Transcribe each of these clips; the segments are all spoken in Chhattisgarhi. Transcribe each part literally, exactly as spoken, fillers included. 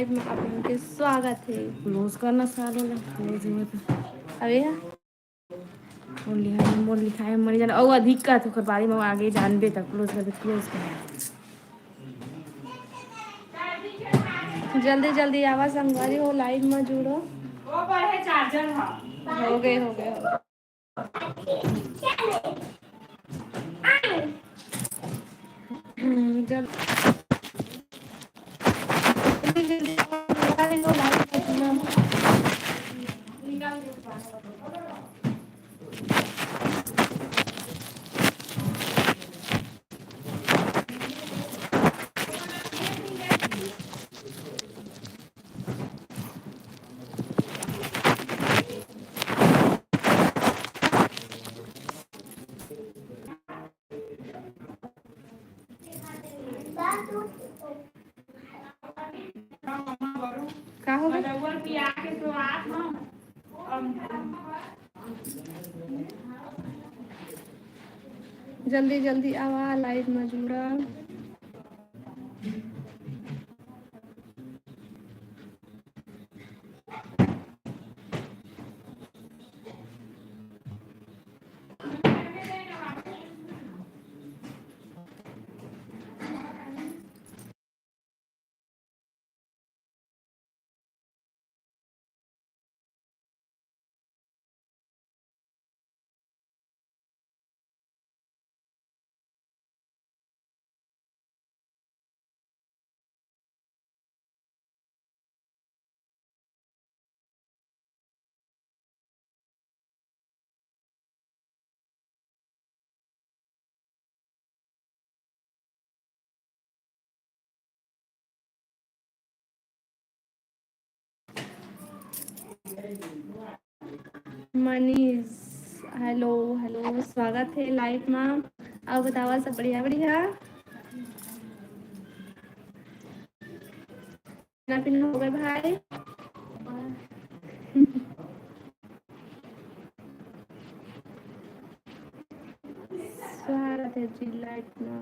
में आप मन के स्वागत हे। क्लोज करना सारे ला, क्लोज हुआ था। अरे यार। मोर लिखाए, मोर लिखाए, मर जाना। ओ, अधिक का तो ओकर बारे में आगे जानबे, तब क्लोज कर दे, क्लोज कर। जल्दी, जल्दी आवा संगवारी हो, लाइव में जुड़ो। वो पर है चार्जर, हाँ। हो गए, हो गए, हो गए। हम्म, जल-, का हो गया? जल्दी जल्दी आवा, लाइव में जुड़ा। मनीष, हेलो, हेलो, स्वागत हे लाइव मा। अउ बतावा, सब बढ़िया, बढ़िया? खाना पीना हो गए भाई? स्वागत हे जी लाइव मा।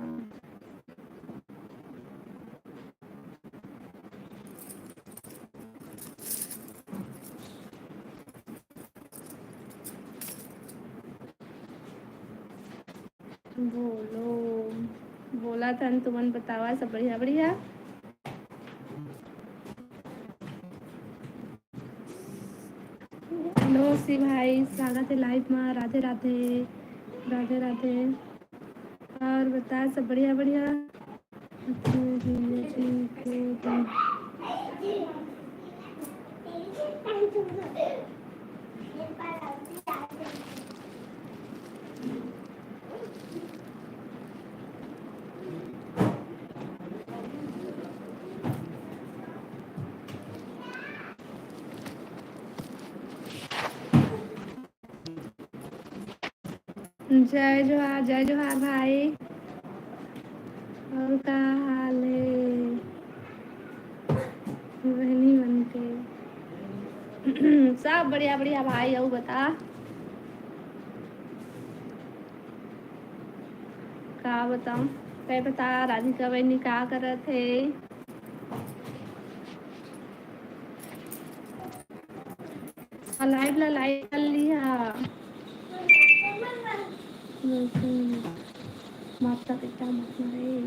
बोलो, बोला थन तुमन, बतावा, सब बढ़िया, बढ़िया? हेलो शिव भाई, स्वागत हे लाइव मा। राधे राधे, राधे राधे। अउ बता, सब बढ़िया, बढ़िया? जय जोहार, जय जोहार भाई। अउ का हाल हे बहिनी मन के? सब बढ़िया, बढ़िया भाई। अउ बता, का बताऊं? तै बता, राधिका बहिनी का करत हे? लाइव ला लाइव कर लिहा। माता पिता मत मारे।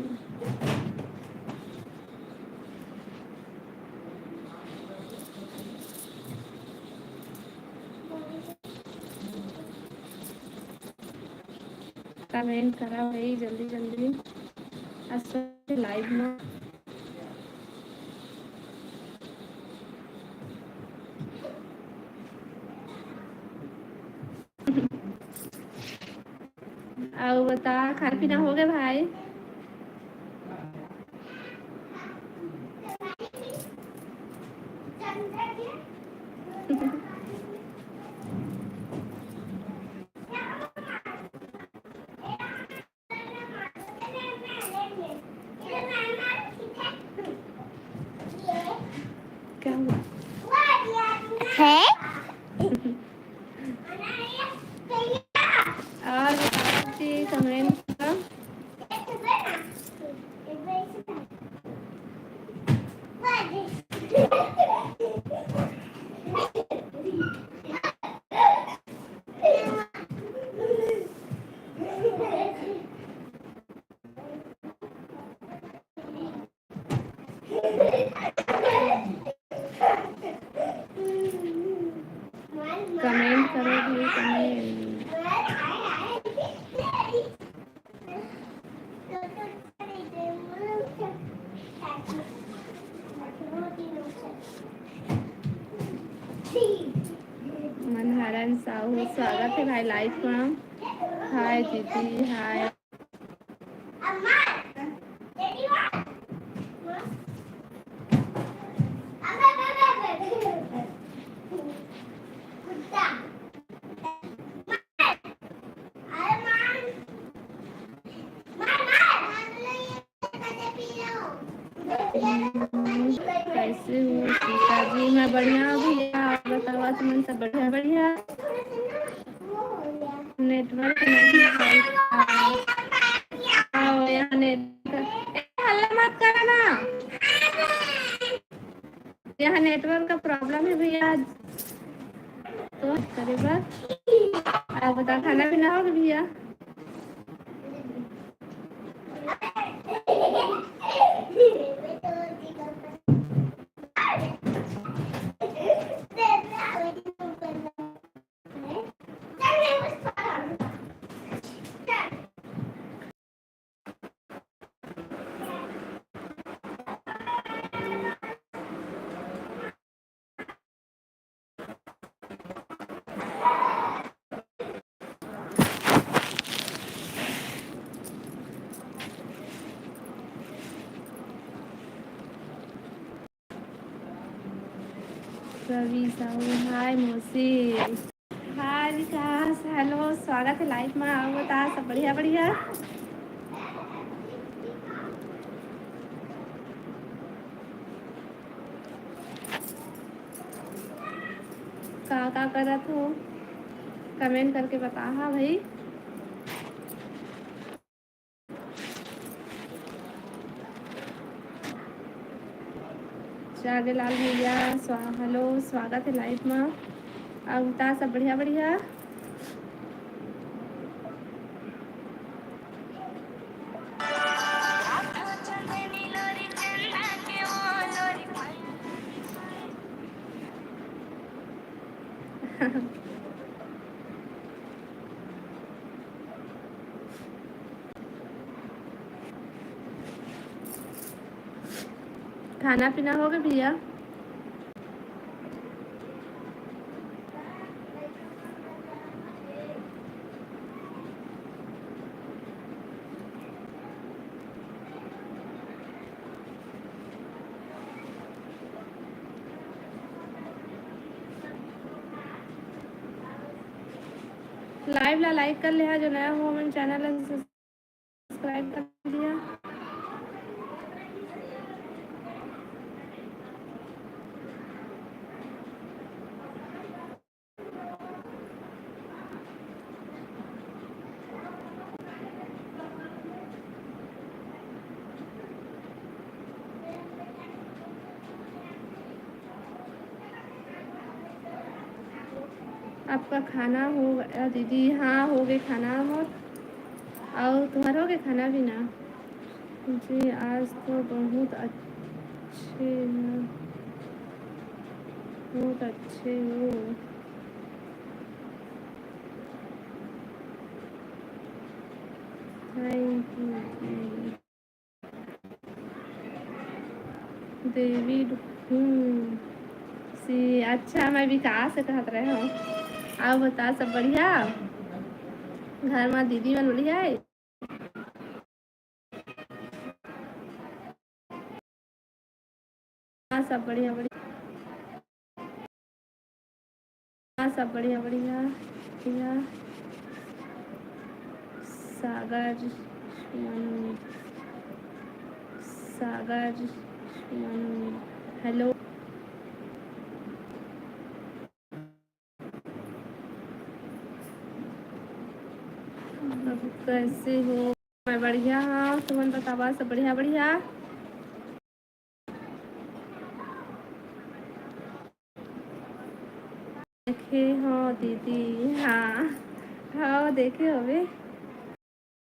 कमेंट करा भाई, जल्दी जल्दी। आज लाइव में अउ बता, खाना पीना हो गया भाई? क्या हुआ? है? और बताओ जी, कमेंट करो। Comment करो भाई, comment। मनहरन साहू, स्वागत हे भाई live मा। Hi दीदी, hi। कैसे हो सीता जी? मैं बढ़िया हूँ भैया, आप बताओ, तुमन सब बढ़िया? बढ़िया। Network नहीं है। आओ, यहाँ network, ए, हल्ला मत करो ना। यहाँ network का problem है भैया। तो करे बा। आप बता, खाना पीना हो गया भैया? रवि साहू, hi मौसी। Hi विकास, hello, स्वागत है live मा। आओ बता, सब बढ़िया, बढ़िया? का का करत हो, comment करके बताहा भाई। जागेलाल भैया, स्वा-, hello, स्वागत है live मा। अउ बता, सब बढ़िया, बढ़िया? खाना पीना हो गया भैया? Live ला like कर लेहा, जो नया हो हमन channel ला subscribe कर दिया। आपका खाना हो गया दीदी? हाँ, हो गए खाना मोर। अउ तुम्हार हो गए खाना पीना? जी, आज तो बहुत अच्छे हो, बहुत अच्छे हो। Thank you। डेविड हूँ। सी, अच्छा, मैं विकास से कहत रहे हूँ। अउ बता, सब बढ़िया? घर मा दीदी मन बढ़िया है? हाँ, सब बढ़िया, बढ़िया। हाँ, सब बढ़िया, बढ़िया, बढ़िया। सागर, सुमन, सागर, सुमन, hello। अब कैसे हो? मैं बढ़िया हाँ, तुमन बतावा, सब बढ़िया, बढ़िया? देखे हो दीदी? हाँ, हाँ, देखे होबे।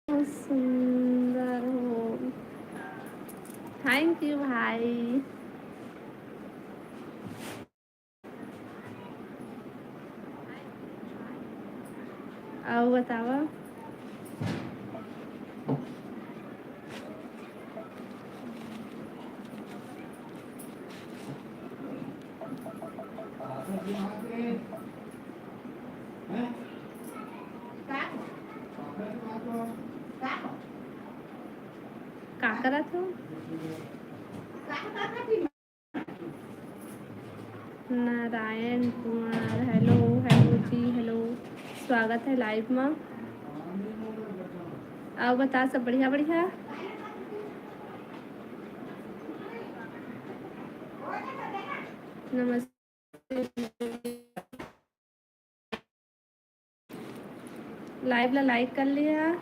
बहुत सुंदर हो। Thank you भाई। अउ बतावा। का करत हो? नारायण कुमार, hello, hello जी, hello, स्वागत है live मा। अउ बता, सब बढ़िया, बढ़िया? नमस्ते। Live ला like कर लिहा।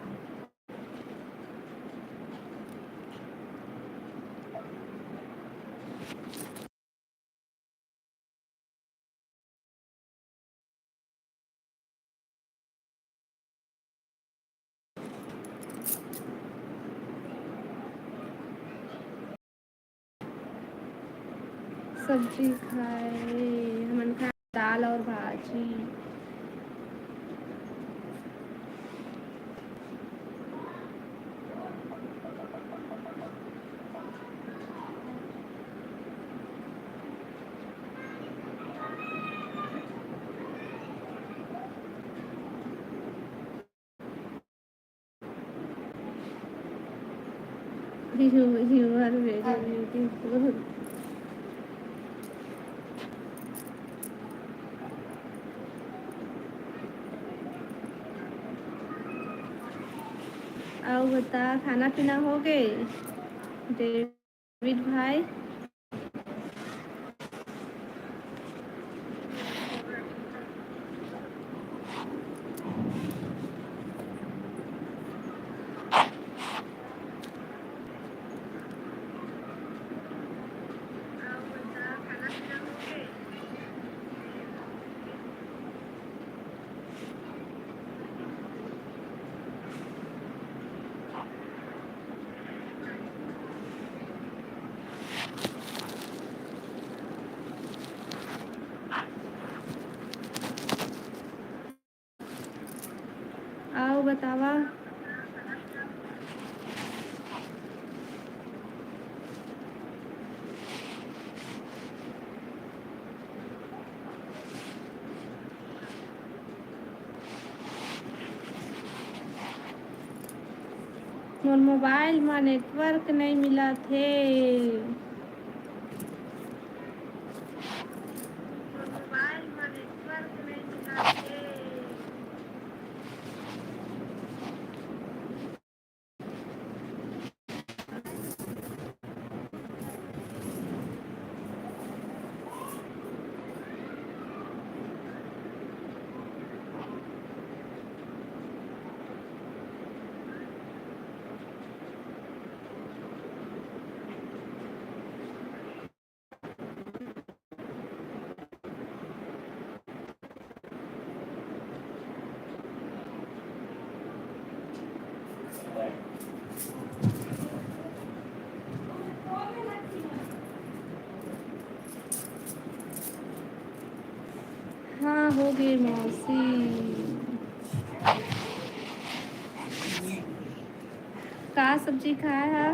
सब्जी खाए, हमन खाए दाल और भाजी। You, you are very beautiful। अउ बता, खाना पीना हो गए? डेविड भाई। अउ बतावा। मोर मोबाइल म network नइ मिलत हे। मोर मोबाइल म network नइ मिलत हे। हाँ, हो गे मौसी। का सब्जी खाए हा?